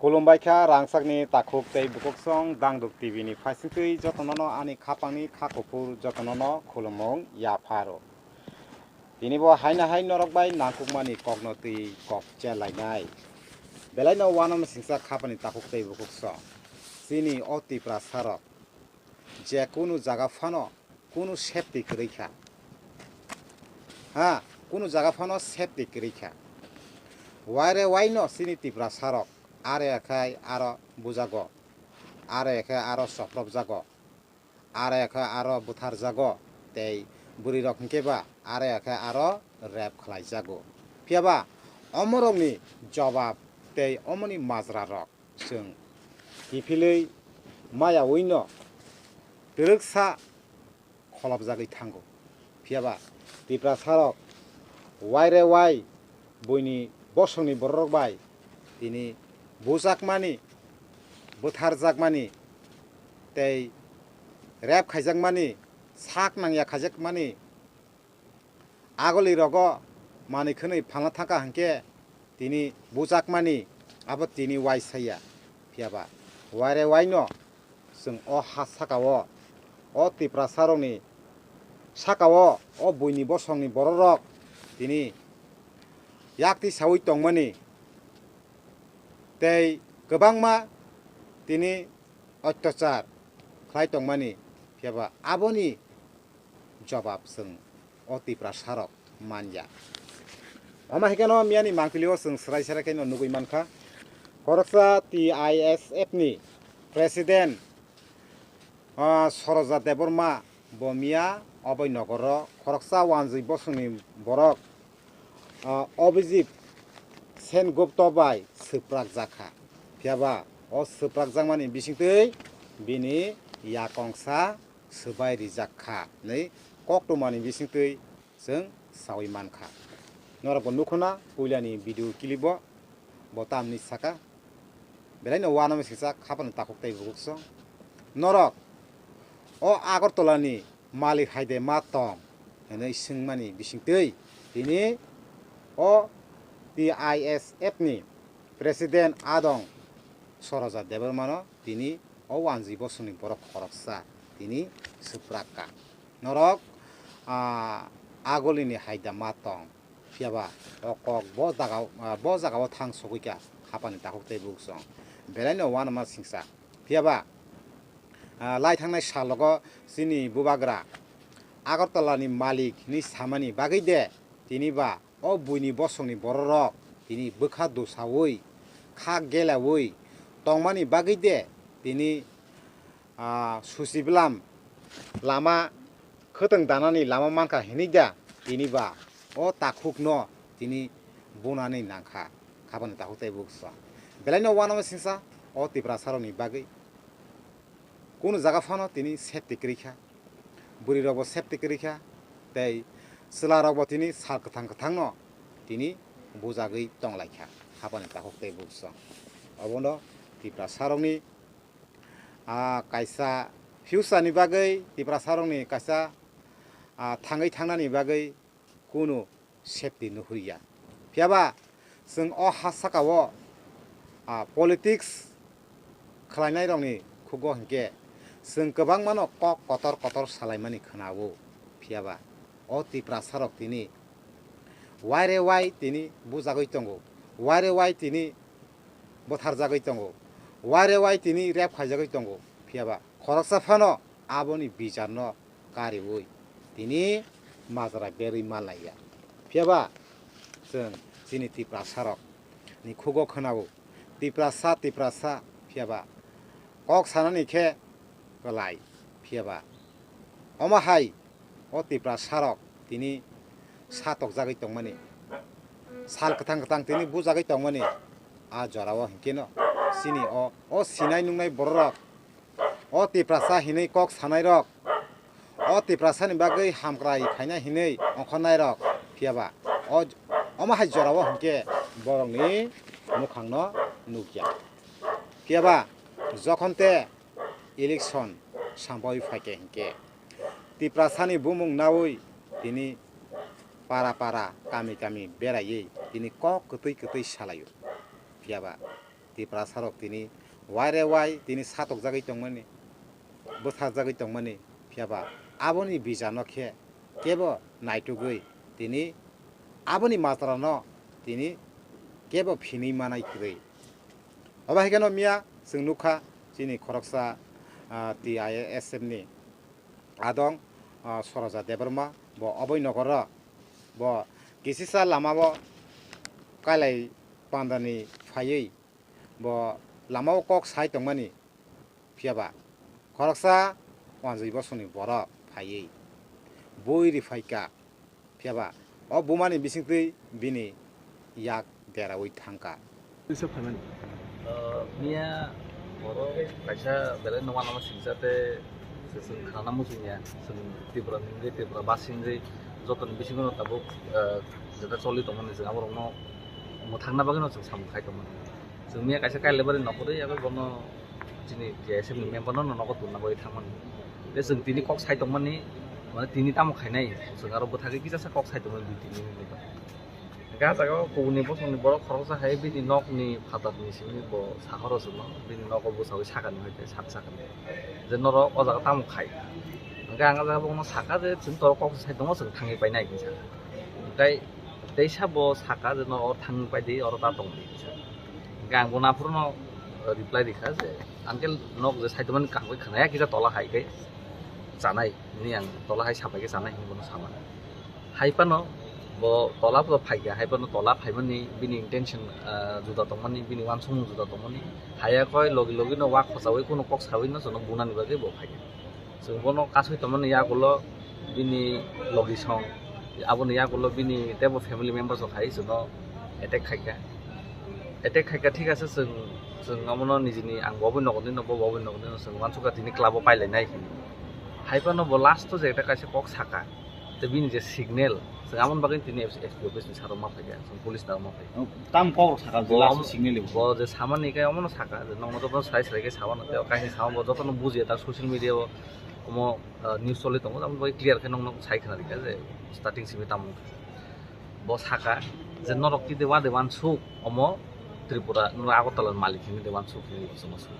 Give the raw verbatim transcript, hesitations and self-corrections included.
Khulumbai kha rangchakni takhuk tei bukhuksong Dangduk T V ni phaisingtwi jotonono ani khapangni kha kuphur jotonono khulumung yapharo. Tini bo haino hai norok bai nangkukmani kokno twi kok chelainai. Belaino uanama singcha khapani takhuk tei bukhuksong. Chini o Tiprasarok je kunu jaga phano kunu safety kwrwi kha. Ha, kunu jaga phano safety kwrwi kha. Waire waino chini Tiprasarok are khai aro bujago, are khai aro chopropjago, are khai aro butharjago, tei bwrwirok hinkhe ba are khai aro rape khlaijago. Phiya ba omorokni jobab tei omoni majrarok chwng kiphilwi mayawino twrwksa kholopjagwi thango. Phiya ba Tiprasarok waire wai buini bosongni bororok bai tini bujakmani, butharjakmani tei rape khaijakmani, sak nangya khaijakmani, agolirogo manwi khwnwi phalna thangkha hinkhe tini bujakmani abo tini uaisa ya. Phiya ba waire waino chwng o ha sakao, o Tiprasarokni sakao o buini bosongni bororok tini yakti saui tongmani tei kwbangma tini otyachar khlai tongmani. Phiya ba aboni jobab chwng o Tiprasarok manya. Omo hai kheno miyani mangpili o chwng swrai swrai khe no nugui mankha. Khoroksa T I S F ni President, ah, Soroja Debbarma bo miya obai nogoro khoroksa wanjwi bosongni borok, ah, Abhijit Sengupta bai swprak jakha. Phiya ba o swprak jakmani bisingtwi bini yakongsa swbai rijak kha hinwi koktwmani bisingtwi chwng saui mankha. Norok bo nukhuna puilani video clip o bo tamni saka. Belaino uanama singcha khapani takhuk tei bukhuksong. Norok o Agartala ni malik hai de ma tong hinwi swngmani bisingtwi tini o T I S F ni President adong Soroja Debbarmano tini o wanjwi bosongni borok khoroksa tini swprak kha. Norok, ah, agolini hai da ma tong. Phiya ba o kok bo jaga, ah, bo jagao thang sogwi kha khapani takhuk tei bukhuksong. Belaino uanama singcha. Phiya ba, ah, lai thangnai salogo chini bubagra Agartala ni malik hinwi samani bagwi de tini ba o buini bosongni bororok tini bwkha dosaui, kha gelaui tongmani bagwi de tini, ah, susi bwlam lama khwtwng danani lama mankha hinwi da tini ba o takhukno tini bunani nangkha khapani takhuk tei bukhuksong. Belaino uanama singcha o Tiprasarokni bagwi kunu jaga phano tini safety kwrwi kha, bwrwirokbo safety kwrwi kha, tei chwlarokbo tini sal kwthang kwthangno tini bujagwi tonglaikha khapani takhuk tei bukhuksong. Obono Tiprasarokni, ah, kaisa future ni bagwi, Tiprasarokni kaisa, ah, thangwi thangnani bagwi kunu safety nuhurya. Phiya ba chwng o ha sakao, ah, politics khlainairokni khugo hinkhe chwng kwbangmano kok kotor kotor salaimani khwnao. Phiya ba o Tiprasarok tini waire wai tini bujagwi tongo, waire wai tini butharjagwi tongo, waire wai tini rape khaijagwi tongo. Phiya ba khoroksa phano aboni bijarno kariui tini majra berwi manlaiya. Phiya ba chwng chini Tiprasarok ni khugo khwnao, Tiprasa, Tiprasa, phiya ba kok sanani khe kwlai, phiya ba omo hai o Tiprasarok tini satokjagwi tongmani, sal kwthang kwthang tini bujagwi tongmani, a jorao hinkhe no chini o, o sinai nungnai bororok, o Tiprasa hinwi kok sanairok, o Tiprasani bagwi hamkrai khaina hinwi ongkhornairok, phiya ba o, omo hai jorao hinkhe borokni mukhangno nukya. Phiya ba jokhon te election sambaui phaikhe hinkhe Tiprasani bumung naui tini para para, kami kami beraiwi tini kok kwtwi kwtwi salaio. Phiya ba Tiprasa rok tini waire wai tini satokjagwi tongmani, bwsajagwi tongmani, phiyaba aboni bijano khe kebo naitugwi tini aboni majrano tini kebo phinwi manai kwrwi. Obo hai kheno miya chwng nukha chini khoroksa, ah, T I S F ni adong, ah, Soroja Debbarma, bo oboi nogoro bo kisisa lamao kailai pandani phaiwi bo lamao kok sai tongmani, phiyaba khoroksa wanjwi bosongni borok phaiwi bui riphaikha, phiyaba o bumani bisingtwi bini yak deraui thangkha. Twisa phaimani. Uh, miya borok kaisa belai no wanama singsa te se chwng khanana muchungya, chwng Tripura ni wngwi, Tripura basi wngwi jotoni bisingo no tabuk, uh, jeta choli tongmani, chwng aborokno mwthangna bagwino chwng samung khai tongmani. Chwng miya kaisa Kailabari nokorwi abo bono chini T I S F ni member no nogo tonna bagwi thangmani. Tei chwng tini kok sai tongmani, mane tini tamo khainai, chwng aro bwthagwi kisasa kok sai tongmani dui tini minute. Hingke ah jaga o kubuni bosongni borok khoroksa hai bini nokni phatarni simi bo sahoro chwngno, bini nogo bwchaui sakani hai khe sak sakani. Je norok o jaga tamo khai? Hingke ang ah jaga bono saka je chwng torok kok sai tongo, chwng thangwi painai hinwi saka. Hingke teisa bo saka je norok oro thangwi paidi, oro ta tongdi hinwi saka. Hingke ang bono aphuru no reply rikha je, uncle nok je sai tongmani kaham khe khwnaya kisa tola hai khe chanai hinwi ang tola hai sapai khe chanai hinwi bono samani. Hai phano bo tola bo phaikha, hai phano tola phaimani bini intention, ah, juda tongmani, bini uansukmung juda tongmani. Haiya koi logi logi no wak khochaui kuno kok saui no chwngno bunani bagwi bo phaikha. Chwng bono kasui tongmani yagulo bini logi song, aboni yagulo bini teibo family members rok hai chwngno attack khaikha. Attack khaikha, thik ase, chwng, chwng abono nijini ang bo oboni nogo dino, bo oboni nogo dino, chwng uansukha tini club o pailainai hinwi. Hai phano bo last o je ekta kaisa kok saka. Tei bini je signal, chwng aboni bagwi tini S P office ni saro ma phaikha, chwng police da ma phaikha. Tam kok rok saka je Bo last am-, signal bo. Bo je samani khe omono saka, je nokno jotono sai sai khe samano, tei o kaisa sama bo jotono bujiya ta social media o omo, ah, news choli tongo, aboni bagwi clear khe nokno sai khna rikha je starting simi tamo wngkha. Bo saka je norok tide wade wansuk omo Tripura, norok Agartala ni malik hinwi de wansuk hinwi bo chwngno saka.